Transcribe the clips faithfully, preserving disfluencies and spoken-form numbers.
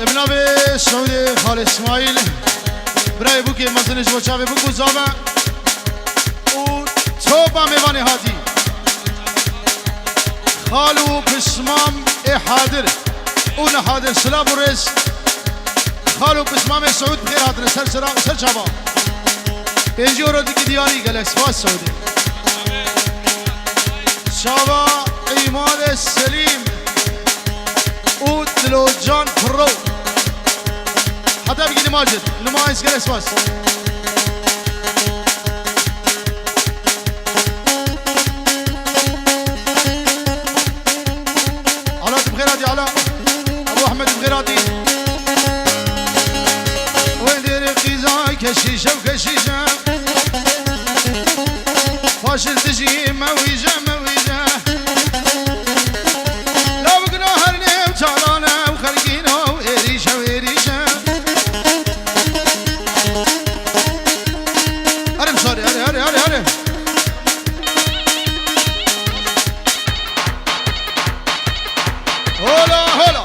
Bi navê Siûdê Xalê Îsmaîl, birayê bûkê mezin ji bo çavê bûk û zave û topa mêvanê hatî. Xal û pismam ê hadir û nehadir, silav û rêz. Xal û pismamê Siûd bi xêr hatine ser sira û ser çava. Pêncî euro dikî diyarî, gelek spas Siûdê. Çava Îmadê Selîm û Dilocan Pirro. Heta bigî nimacit. Nimayis gelek spas. Ala tu bi xêr hatî, Ala. Ebu Ehmed bi xêr hatî. Wê dêrê qîza keşîşe û keşîşe. Faşist dijî mewîje, mewîje. Law gino her nêv çalane û xergîno û êrîşe û êrîşe. Here bi şarê, here, here, here, here. Hola, hola.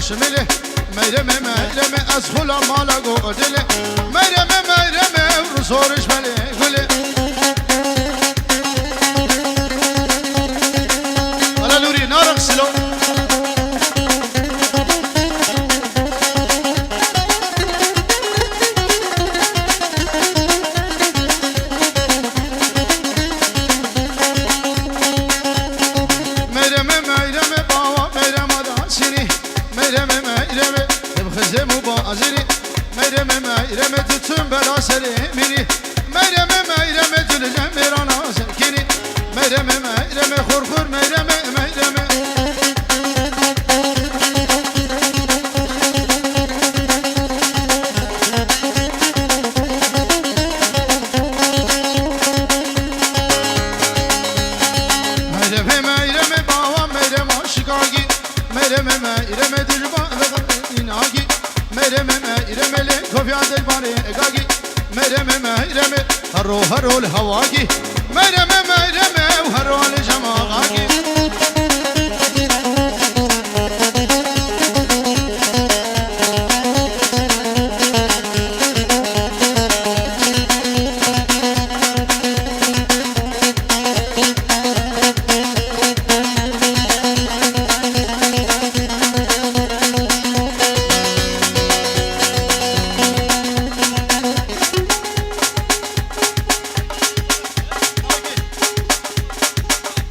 Şimilê, Meyremê, Meyremê, ez xula mala godilê. Meyremê, Meyremê, ruzoriş belê gulê. Ala Nurî, narek silo. Meyremê, Meyremê, bawa Meyrema da sinî. Meyremê, Meyremê, him xizê mubazirî. Meyremê, Meyremê, tu çim bela serê minî. Meyremê, Meyremê, tu li cem mêrana sekînî. Meyremê, Meyremê, xur xur, Meyremê, Meyremê. Meyremê, Meyremê, bawa Meyrema şikagî. Meyremê, Meyremê, dijba ve înagî. Meyremê, Meyremê, lê kofiya dejbarê egagî. Meyremê, Meyremê, hero, hero li hewagî. Meyremê, Meyremê, hero li cemagagî.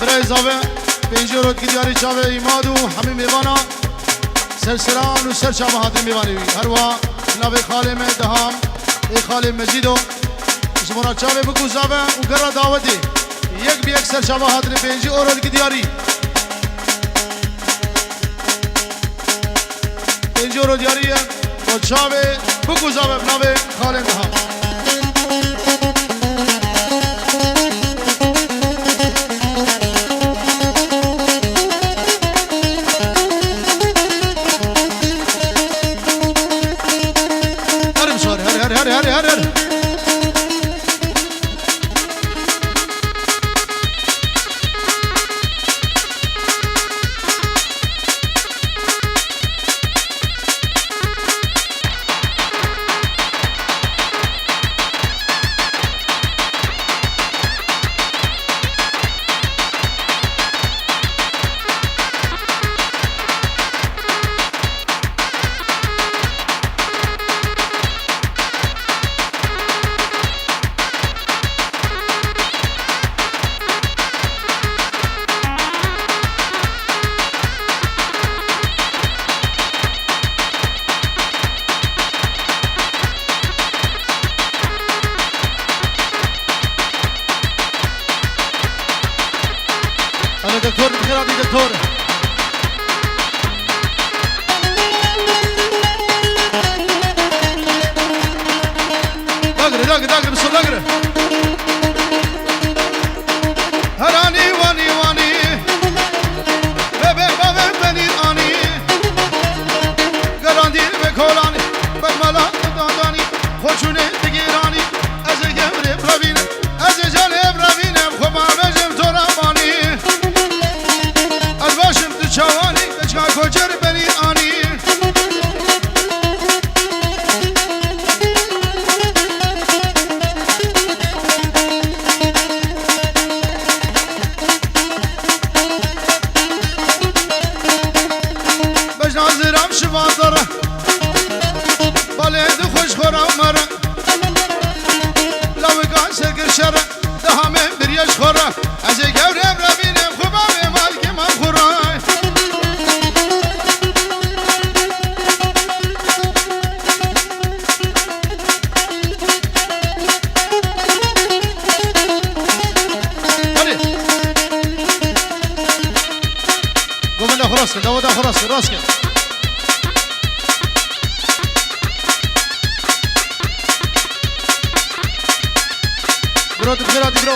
Birayê zave, pêncî euro digî diyarî çavê Îmad û hemî mêvana serseran û ser çava hatî mêvanê wî. Her wiha navê xalê me Deham, ê xalê Mecîdo. Ji bona çavê bik û zave û gera dawetê. Yek bi yek ser çava hatine pêncî euro digî diyarî. Pêncî euro diyarî ye. Bo çavê bik û zave bi navê xalên Deham. Her im şar, her, her, her, her, her, her. Ana doktor, bi xêr hatî doktor. Dagire, dagire, dagire, bi sol dagire. Heranî, wanî, wanî. Bebe, bebe, benî anî. Gerandî ve kolanî. Bek mala, dandanî. Xwe çûnê digîranî. Ez ê gevrê birevînim. Ez ê canê birevînim. Xwe bavêjim to re banî. Ez baş im tu çawanî. Keçika koçer benî anî. Bejna ziram şivatar. Balê di xweş xora mer. Lawika sekir şer. Dehamê bir yaş xora. Ez ê gewrem revînim xwe bavê malkê man xwe ray. Hadi. Govenda xwe rast kir, govenda xwe rast kir, rast kir. Bro, tu bixêr hatî, bro.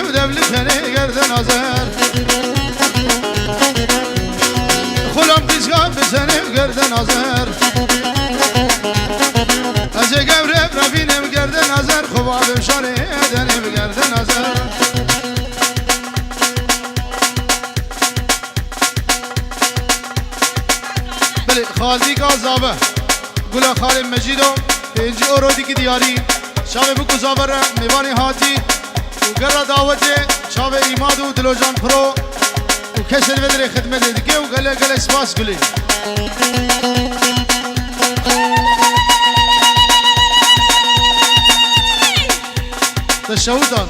Devli tenê gerden azer. Xulam qîzgan bi tenê gerden azer. Ez ê gewre revînim gerden azer. Xubabim şarê edenim gerden azer. Belê, Xaldî Gazabe, Gula Xalê Mecîdo, pêncî Orodîkî diyarî, çavê bik û zave re mêvanê hatî û gera dawetê çavê Îmad û Dilocan Pro û kesê li vê derê xidmetê dike û gelek gelek spas Gulê. Te şewtan.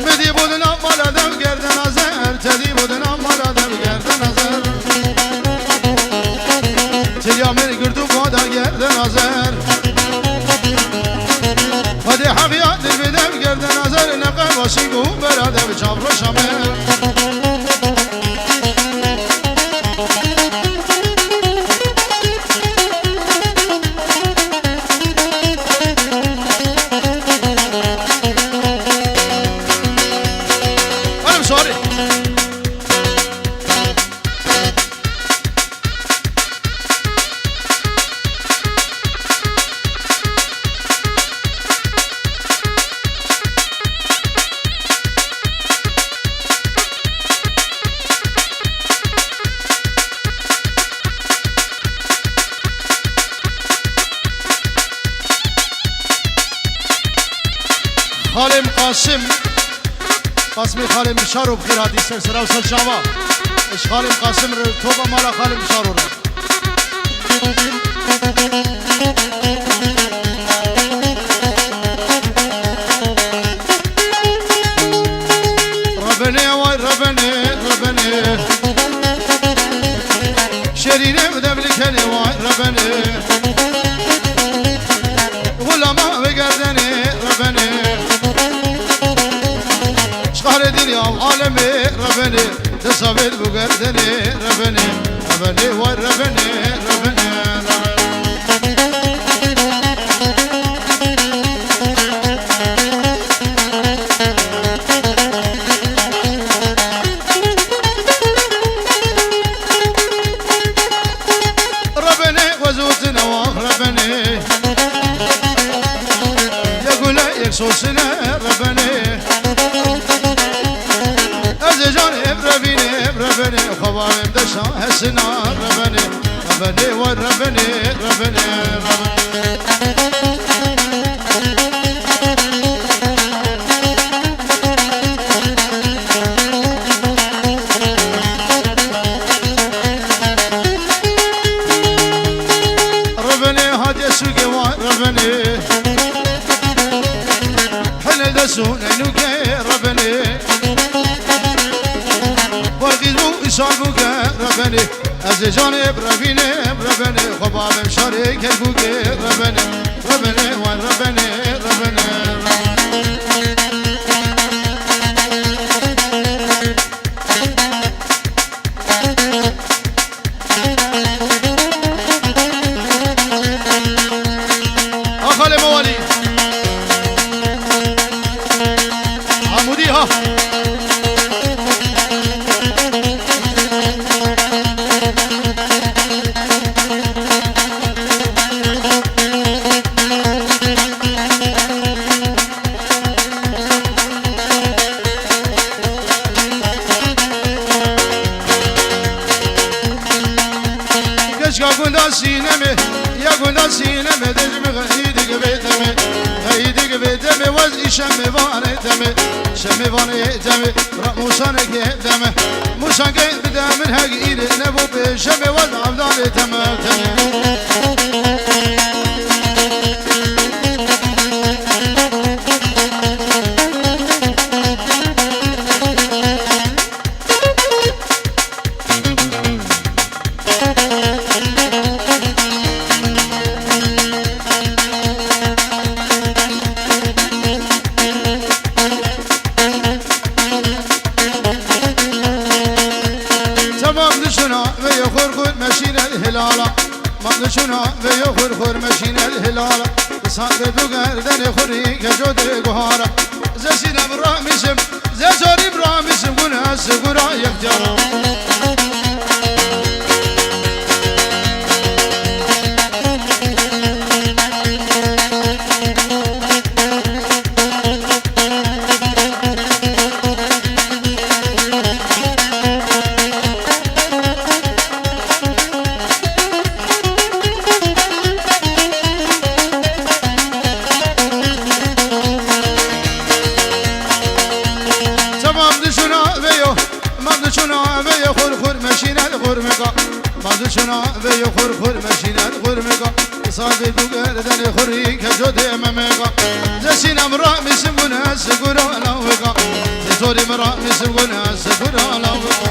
Midî bû di nav mala dev gerden azer, tedî bû di nav mala dev gerden azer. Tilya min gird û bada gerden azer. Xwedê heq ya dil bi dev gerden azer, neqe başî bû bera dev çavroşa me. Oğlum, sorry. Xalê Qasim, Qasimê Xalê Mişaro bi xêr hatî ser sera û ser çava. Ji Xalê Qasim re topa mala Xalê Mişaro re. Rebenê, way rebenê, rebenê. Şerînê bi devlî kenê, way rebenê. Xulama ve gerdenê, rebenê. Şixarê dîrî av alemê, rebenê. Desa vê bu gerdenê, rebenê. Rebenê, way rebenê, rebenê, rebenê. Rebenê, wezûtine wax rebenê. Yek gule, yek sosine rebenê. Ez ê canê ev revînê, ev rebenê. Xwebawê em deşa hesina rebenê. Rebenê, way rebenê, rebenê, rebenê. Rebenê hatiye sûkê, wa rebenê. Hele de sûnê nûkê rebenê. Wa qîz bû îsal bûke rebenê. Ez ê canê bi revînê, bi rebenê. Xwe bavêm şarê Kerkûkê rebenê. Rebenê, wan rebenê, rebenê, rebenê. Ha xalê Mewalî. Hamûdî ha. Keçka gunda Sînemê, ya gunda Sînemê, dejmi xeyîdik bê demê, xeyîdik bê demê, wez î şemê vanê demê, şemê vanê demê, ra mûsanekê demê, mûsanekê bi demir heg îrê nebû pê, şemê wez avdanê demê, demê. Tamam dişuna ve yoxur xur meşîne hilala. Mam dişuna ve yoxur xur meşîne hilala. Saqê du gerdenê xurî keco dê guhara. Ze sînem ramişim, ze zorîm ramişim, gune sigura yek cara. Çavam dişuna veyo, mam dişuna veyo, xur xur meşîne xurmeka. Mam dişuna veyo, xur xur meşîne xurmeka. Saqê du gerdenê xurî keco dê memeka. Ze sînem ramişim gune sigura laweka. Ze zorîm ramişim gune sigura laweka.